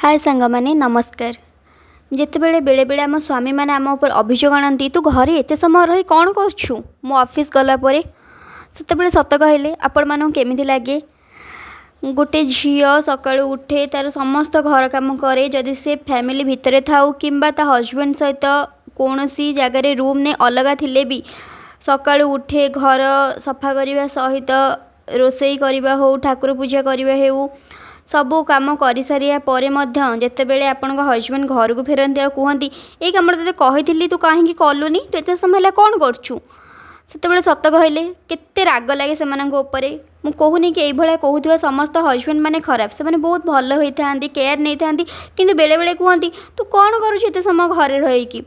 ହାଏ ସାଙ୍ଗମାନେ, ନମସ୍କାର। ଯେତେବେଳେ ବେଳେବେଳେ ଆମ ସ୍ୱାମୀମାନେ ଆମ ଉପରେ ଅଭିଯୋଗ ଆଣନ୍ତି, "ତୁ ଘରେ ଏତେ ସମୟ ରହି କ'ଣ କରୁଛୁ ମୁଁ ଅଫିସ୍ ଗଲା ପରେ?" ସେତେବେଳେ ସତ କହିଲେ, ଆପଣମାନଙ୍କୁ କେମିତି ଲାଗେ? ଗୋଟେ ଝିଅ ସକାଳୁ ଉଠେ, ତା'ର ସମସ୍ତ ଘର କାମ କରେ। ଯଦି ସେ ଫ୍ୟାମିଲି ଭିତରେ ଥାଉ କିମ୍ବା ତା ହଜବେଣ୍ଡ ସହିତ କୌଣସି ଜାଗାରେ ରୁମ୍ ନେଇ ଅଲଗା ଥିଲେ ବି, ସକାଳୁ ଉଠେ, ଘର ସଫା କରିବା ସହିତ ରୋଷେଇ କରିବା ହେଉ, ଠାକୁର ପୂଜା କରିବା ହେଉ, ସବୁ କାମ କରିସାରିବା ପରେ ମଧ୍ୟ ଯେତେବେଳେ ଆପଣଙ୍କ ହଜବେଣ୍ଡ ଘରକୁ ଫେରନ୍ତି ଆଉ କୁହନ୍ତି, "ଏଇ କାମଟା ତୋତେ କହିଥିଲି, ତୁ କାହିଁକି କଲୁନି? ତୁ ଏତେ ସମୟ ହେଲା କ'ଣ କରୁଛୁ?" ସେତେବେଳେ ସତ କହିଲେ, କେତେ ରାଗ ଲାଗେ ସେମାନଙ୍କ ଉପରେ। ମୁଁ କହୁନି କି ଏଇଭଳିଆ କହୁଥିବା ସମସ୍ତ ହଜବେଣ୍ଡ ମାନେ ଖରାପ। ସେମାନେ ବହୁତ ଭଲ ହୋଇଥାନ୍ତି, କେୟାର ନେଇଥାନ୍ତି। କିନ୍ତୁ ବେଳେବେଳେ କୁହନ୍ତି, "ତୁ କ'ଣ କରୁଛୁ ଏତେ ସମୟ ଘରେ ରହିକି?"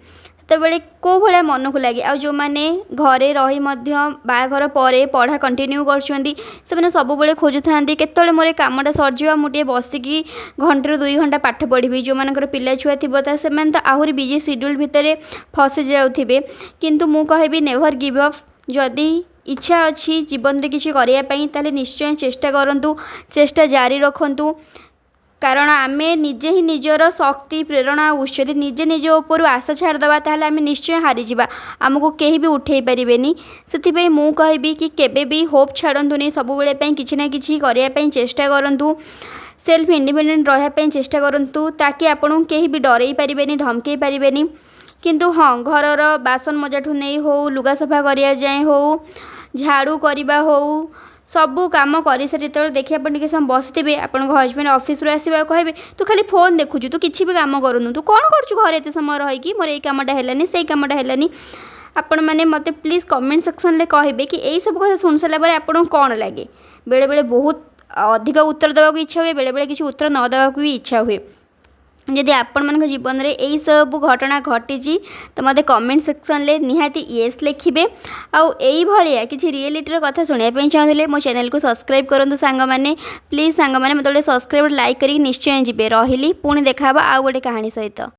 ସେତେବେଳେ କେଉଁ ଭଳିଆ ମନକୁ ଲାଗେ? ଆଉ ଯେଉଁମାନେ ଘରେ ରହି ମଧ୍ୟ ବାହାଘର ପରେ ପଢ଼ା କଣ୍ଟିନ୍ୟୁ କରୁଛନ୍ତି, ସେମାନେ ସବୁବେଳେ ଖୋଜୁଥାନ୍ତି କେତେବେଳେ ମୋର ଏ କାମଟା ସରିଯିବ, ମୁଁ ଟିକେ ବସିକି ଘଣ୍ଟେରୁ 2 ଘଣ୍ଟା ପାଠ ପଢ଼ିବି। ଯେଉଁମାନଙ୍କର ପିଲା ଛୁଆ ଥିବ ତ ସେମାନେ ତ ଆହୁରି ବିଜି ସିଡ୍ୟୁଲ୍ ଭିତରେ ଫସି ଯାଉଥିବେ। କିନ୍ତୁ ମୁଁ କହିବି, ନେଭର୍ ଗିଭ୍ ଅପ୍। ଯଦି ଇଚ୍ଛା ଅଛି ଜୀବନରେ କିଛି କରିବା ପାଇଁ, ତାହେଲେ ନିଶ୍ଚୟ ଚେଷ୍ଟା କରନ୍ତୁ, ଚେଷ୍ଟା ଜାରି ରଖନ୍ତୁ। କାରଣ ଆମେ ନିଜେ ହିଁ ନିଜର ଶକ୍ତି, ପ୍ରେରଣା ଉତ୍ସ। ଯଦି ନିଜେ ନିଜ ଉପରୁ ଆଶା ଛାଡ଼ିଦେବା, ତାହେଲେ ଆମେ ନିଶ୍ଚୟ ହାରିଯିବା, ଆମକୁ କେହି ବି ଉଠେଇ ପାରିବେନି। ସେଥିପାଇଁ ମୁଁ କହିବି କି କେବେ ବି ହୋପ୍ ଛାଡ଼ନ୍ତୁନି। ସବୁବେଳେ ପାଇଁ କିଛି ନା କିଛି କରିବା ପାଇଁ ଚେଷ୍ଟା କରନ୍ତୁ, ସେଲ୍ଫ ଇଣ୍ଡିପେଣ୍ଡେଣ୍ଟ ରହିବା ପାଇଁ ଚେଷ୍ଟା କରନ୍ତୁ, ତାକି ଆପଣଙ୍କୁ କେହି ବି ଡରେଇ ପାରିବେନି, ଧମକେଇ ପାରିବେନି। କିନ୍ତୁ ହଁ, ଘରର ବାସନ ମଜାଠୁ ନେଇ ହେଉ, ଲୁଗା ସଫା କରିବା ଯାଏଁ ହେଉ, ଝାଡ଼ୁ କରିବା ହେଉ, ସବୁ କାମ କରିସାରି ଯେତେବେଳେ ଦେଖିବେ ଆପଣ ଟିକେ ସମୟ ବସିଥିବେ, ଆପଣଙ୍କ ହଜବେଣ୍ଡ ଅଫିସରୁ ଆସିବେ ଆଉ କହିବେ, "ତୁ ଖାଲି ଫୋନ୍ ଦେଖୁଛୁ, ତୁ କିଛି ବି କାମ କରୁନୁ, ତୁ କ'ଣ କରୁଛୁ ଘରେ ଏତେ ସମୟ ରହିକି? ମୋର ଏଇ କାମଟା ହେଲାନି, ସେଇ କାମଟା ହେଲାନି।" ଆପଣମାନେ ମୋତେ ପ୍ଲିଜ୍ କମେଣ୍ଟ ସେକ୍ସନରେ କହିବେ କି ଏଇସବୁ କଥା ଶୁଣି ସାରିଲା ପରେ ଆପଣଙ୍କୁ କ'ଣ ଲାଗେ? ବେଳେବେଳେ ବହୁତ ଅଧିକ ଉତ୍ତର ଦେବାକୁ ଇଚ୍ଛା ହୁଏ, ବେଳେବେଳେ କିଛି ଉତ୍ତର ନ ଦେବାକୁ ବି ଇଚ୍ଛା ହୁଏ। ଯଦି ଆପଣମାନଙ୍କ ଜୀବନରେ ଏଇସବୁ ଘଟଣା ଘଟିଛି, ତ ମୋତେ କମେଣ୍ଟ ସେକ୍ସନରେ ନିହାତି ୟେସ୍ ଲେଖିବେ। ଆଉ ଏଇଭଳିଆ କିଛି ରିଏଲିଟିର କଥା ଶୁଣିବା ପାଇଁ ଚାହୁଁଥିଲେ ମୋ ଚ୍ୟାନେଲକୁ ସବସ୍କ୍ରାଇବ୍ କରନ୍ତୁ ସାଙ୍ଗମାନେ। ପ୍ଲିଜ୍ ସାଙ୍ଗମାନେ, ମୋତେ ଗୋଟେ ସବସ୍କ୍ରାଇବ୍, ଲାଇକ୍ କରିକି ନିଶ୍ଚୟ ଯିବେ। ରହିଲି, ପୁଣି ଦେଖାହେବ ଆଉ ଗୋଟେ କାହାଣୀ ସହିତ।